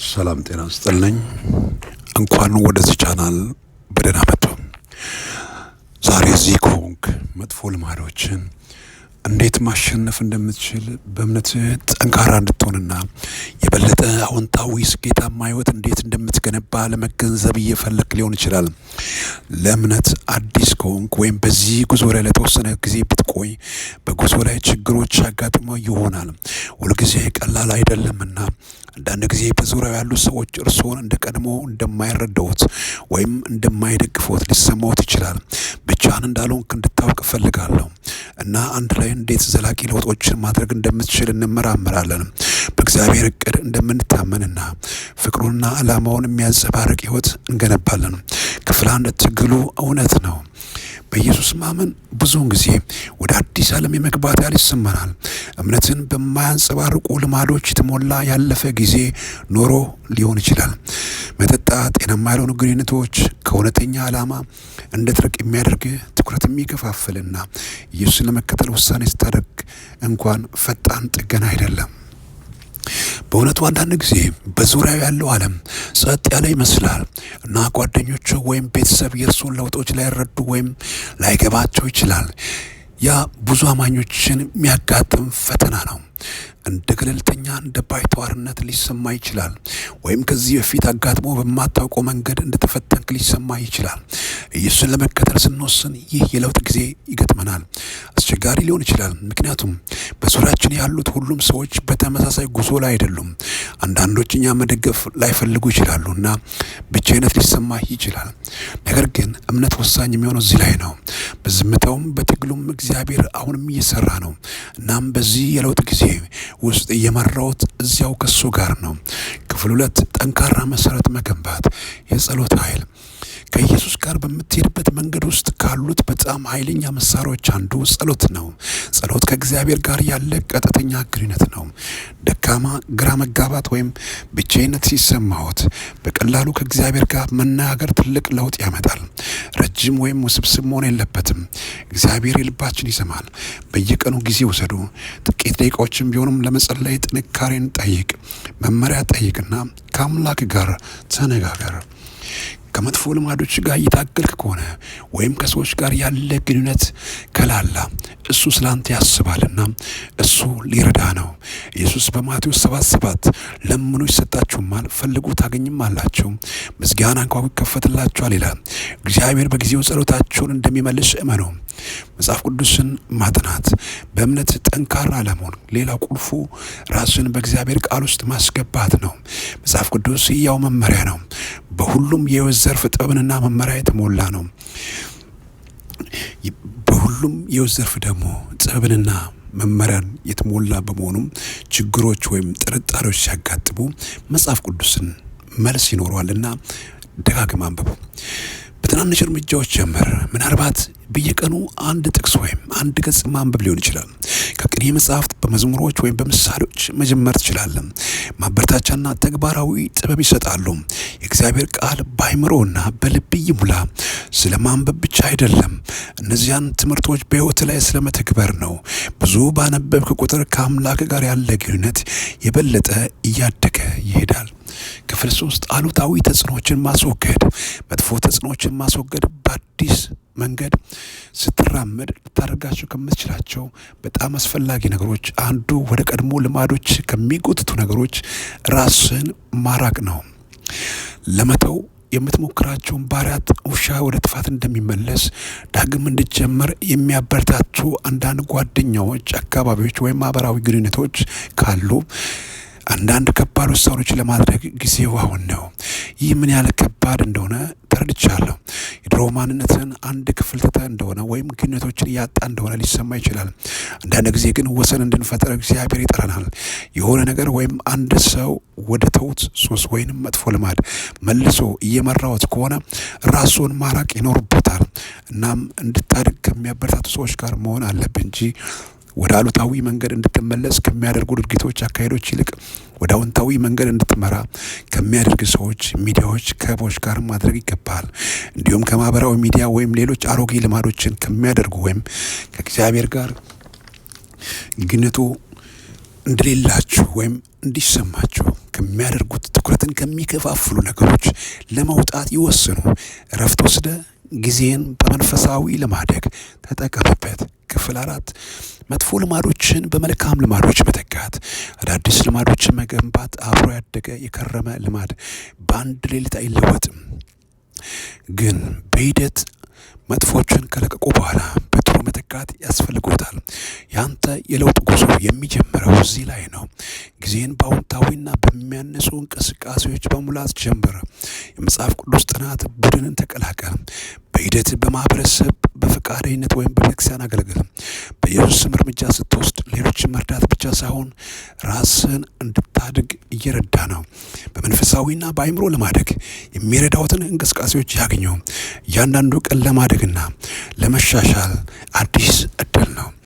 ሰላም ጤና ይስጥልኝ። እንኳን ወደዚህ ቻናል በደህና መጡ። ዛሬ እዚህ ከሆንክ መጥፎ ልማዶችን እንዴት ማሸነፍ እንደምትችል፣ በእምነት ጠንካራ እንድትሆንና የበለጠ አዎንታዊ ስኬታማ ሕይወት እንዴት እንደምትገነባ ለመገንዘብ እየፈለክ ሊሆን ይችላል። ለእምነት አዲስ ከሆንክ ወይም በዚህ ጉዞ ላይ ለተወሰነ ጊዜ ብትቆይ በጉዞ ላይ ችግሮች ያጋጥመው ይሆናል። ሁልጊዜ ቀላል አይደለምና አንዳንድ ጊዜ በዙሪያው ያሉ ሰዎች እርስዎን እንደ ቀድሞ እንደማይረዳዎት ወይም እንደማይደግፎት ሊሰማዎት ይችላል። ብቻህን እንዳልሆንክ እንድታውቅ እፈልጋለሁ እና አንድ ላይ እንዴት ዘላቂ ለውጦችን ማድረግ እንደምትችል እንመራመራለን። በእግዚአብሔር እቅድ እንደምንታመንና ፍቅሩንና ዓላማውን የሚያንጸባርቅ ሕይወት እንገነባለን። ክፍል አንድ፣ ትግሉ እውነት ነው። በኢየሱስ ማመን ብዙውን ጊዜ ወደ አዲስ ዓለም የመግባት ያህል ይሰማናል። እምነትን በማያንጸባርቁ ልማዶች የተሞላ ያለፈ ጊዜ ኖሮ ሊሆን ይችላል። መጠጣት፣ ጤናማ ያልሆኑ ግንኙነቶች፣ ከእውነተኛ ዓላማ እንድትርቅ የሚያደርግ፣ ትኩረት የሚከፋፍልና ኢየሱስን ለመከተል ውሳኔ ስታደርግ እንኳን ፈጣን ጥገና አይደለም። በእውነቱ አንዳንድ ጊዜ በዙሪያው ያለው ዓለም ጸጥ ያለ ይመስላል እና ጓደኞቹ ወይም ቤተሰብ የእርሱን ለውጦች ላይረዱ ወይም ላይገባቸው ይችላል። ያ ብዙ አማኞችን የሚያጋጥም ፈተና ነው። እንደ ገለልተኛ፣ እንደ ባይተዋርነት ሊሰማ ይችላል። ወይም ከዚህ በፊት አጋጥሞ በማታውቀው መንገድ እንደተፈተንክ ሊሰማ ይችላል። ኢየሱስን ለመከተል ስንወስን ይህ የለውጥ ጊዜ ይገጥመናል። አስቸጋሪ ሊሆን ይችላል፣ ምክንያቱም በዙሪያችን ያሉት ሁሉም ሰዎች በተመሳሳይ ጉዞ ላይ አይደሉም። አንዳንዶች እኛ መደገፍ ላይፈልጉ ይችላሉ እና ብቸኝነት ሊሰማ ይችላል። ነገር ግን እምነት ወሳኝ የሚሆነው እዚህ ላይ ነው። በዝምታውም በትግሉም እግዚአብሔር አሁንም እየሰራ ነው። እናም በዚህ የለውጥ ጊዜ ውስጥ እየመራውት እዚያው ከሱ ጋር ነው። ክፍል ሁለት፣ ጠንካራ መሰረት መገንባት፣ የጸሎት ኃይል። ከኢየሱስ ጋር በምትሄድበት መንገድ ውስጥ ካሉት በጣም ኃይለኛ መሳሪያዎች አንዱ ጸሎት ነው። ጸሎት ከእግዚአብሔር ጋር ያለ ቀጥተኛ ግንኙነት ነው። ደካማ፣ ግራ መጋባት ወይም ብቸኝነት ሲሰማዎት በቀላሉ ከእግዚአብሔር ጋር መነጋገር ትልቅ ለውጥ ያመጣል። ረጅም ወይም ውስብስብ መሆን የለበትም። እግዚአብሔር የልባችን ይሰማል። በየቀኑ ጊዜ ውሰዱ። ጥቂት ደቂቃዎችም ቢሆኑም ለመጸለይ ጥንካሬን ጠይቅ፣ መመሪያ ጠይቅና ከአምላክ ጋር ተነጋገር። ከመጥፎ ልማዶች ጋር እየታገልክ ከሆነ ወይም ከሰዎች ጋር ያለ ግንኙነት ከላላ እሱ ስላንተ ያስባልና እሱ ሊረዳ ነው። ኢየሱስ በማቴዎስ 7:7 ለምኑ ይሰጣችሁማል፣ ፈልጉ ታገኝማላችሁ፣ መዝጊያን አንኳኩ ይከፈትላችኋል ይላል። እግዚአብሔር በጊዜው ጸሎታችሁን እንደሚመልስ እመኑ። መጽሐፍ ቅዱስን ማጥናት፣ በእምነት ጠንካራ ለመሆን ሌላው ቁልፉ ራስን በእግዚአብሔር ቃል ውስጥ ማስገባት ነው። መጽሐፍ ቅዱስ ሕያው መመሪያ ነው። በሁሉም የሕይወት ዘርፍ ጥበብንና መመሪያ የተሞላ ነው። በሁሉም የሕይወት ዘርፍ ደግሞ ጥበብንና መመሪያን የተሞላ በመሆኑም ችግሮች ወይም ጥርጣሬዎች ሲያጋጥሙ መጽሐፍ ቅዱስን መልስ ይኖረዋልና ደጋግማ አንብቡ። በትናንሽ እርምጃዎች ጀምር። ምናልባት በየቀኑ አንድ ጥቅስ ወይም አንድ ገጽ ማንበብ ሊሆን ይችላል። ከቅኔ መጽሐፍት፣ በመዝሙሮች ወይም በምሳሌዎች መጀመር ትችላለን። ማበረታቻና ተግባራዊ ጥበብ ይሰጣሉ። የእግዚአብሔር ቃል በአእምሮና በልብ ይሙላ። ስለ ማንበብ ብቻ አይደለም፣ እነዚያን ትምህርቶች በሕይወት ላይ ስለ መተግበር ነው። ብዙ ባነበብክ ቁጥር ከአምላክ ጋር ያለ ግንኙነት የበለጠ እያደገ ይሄዳል። ክፍል ሶስት፣ አሉታዊ ተጽዕኖችን ማስወገድ። መጥፎ ተጽዕኖችን ማስወገድ በአዲስ መንገድ ስትራመድ ልታደርጋቸው ከምትችላቸው በጣም አስፈላጊ ነገሮች አንዱ ወደ ቀድሞ ልማዶች ከሚጎትቱ ነገሮች ራስን ማራቅ ነው። ለመተው የምትሞክራቸውን ባህሪያት ውሻ ወደ ጥፋት እንደሚመለስ ዳግም እንድትጀምር የሚያበረታቱ አንዳንድ ጓደኛዎች፣ አካባቢዎች ወይም ማህበራዊ ግንኙነቶች ካሉ አንዳንድ ከባድ ውሳኔዎች ለማድረግ ጊዜው አሁን ነው። ይህ ምን ያህል ከባድ እንደሆነ ተረድቻለሁ። የድሮ ማንነትን አንድ ክፍል ትተህ እንደሆነ ወይም ግንኙነቶችን እያጣ እንደሆነ ሊሰማ ይችላል። አንዳንድ ጊዜ ግን ወሰን እንድንፈጥር እግዚአብሔር ይጠራናል። የሆነ ነገር ወይም አንድ ሰው ወደ ተውት ሱስ ወይንም መጥፎ ልማድ መልሶ እየመራዎት ከሆነ ራሱን ማራቅ ይኖርበታል። እናም እንድታድግ ከሚያበረታቱ ሰዎች ጋር መሆን አለብን እንጂ ወደ አሉታዊ መንገድ እንድትመለስ ከሚያደርጉ ድርጊቶች፣ አካሄዶች ይልቅ ወደ አዎንታዊ መንገድ እንድትመራ ከሚያደርግ ሰዎች፣ ሚዲያዎች፣ ከቦች ጋር ማድረግ ይገባል። እንዲሁም ከማህበራዊ ሚዲያ ወይም ሌሎች አሮጌ ልማዶችን ከሚያደርጉ ወይም ከእግዚአብሔር ጋር ግንኙነቱ እንደሌላችሁ ወይም እንዲሰማችሁ ከሚያደርጉት ትኩረት ትኩረትን ከሚከፋፍሉ ነገሮች ለመውጣት ይወስኑ። እረፍት ወስደ ጊዜን በመንፈሳዊ ለማደግ ተጠቀምበት። ክፍል 4፣ መጥፎ ልማዶችን በመልካም ልማዶች መተካት። አዳዲስ ልማዶችን መገንባት አብሮ ያደገ የከረመ ልማድ በአንድ ሌሊት አይለወጥም፣ ግን በሂደት መጥፎችን ከለቀቁ በኋላ በጥሩ መተካት ያስፈልጎታል። ያንተ የለውጥ ጉዞ የሚጀምረው እዚህ ላይ ነው። ጊዜን በአዎንታዊና በሚያንጹ እንቅስቃሴዎች በሙላት ጀምር። የመጽሐፍ ቅዱስ ጥናት ቡድንን ተቀላቀል። በሂደት በማህበረሰብ በፈቃደኝነት ወይም በቤተክርስቲያን አገልግል። በኢየሱስ ስም እርምጃ ስትወስድ ሌሎችን መርዳት ብቻ ሳይሆን ራስን እንድታድግ እየረዳ ነው። በመንፈሳዊና በአእምሮ ለማደግ የሚረዳውትን እንቅስቃሴዎች ያግኙ። እያንዳንዱ ቀን ለማደግና ለመሻሻል አዲስ እድል ነው።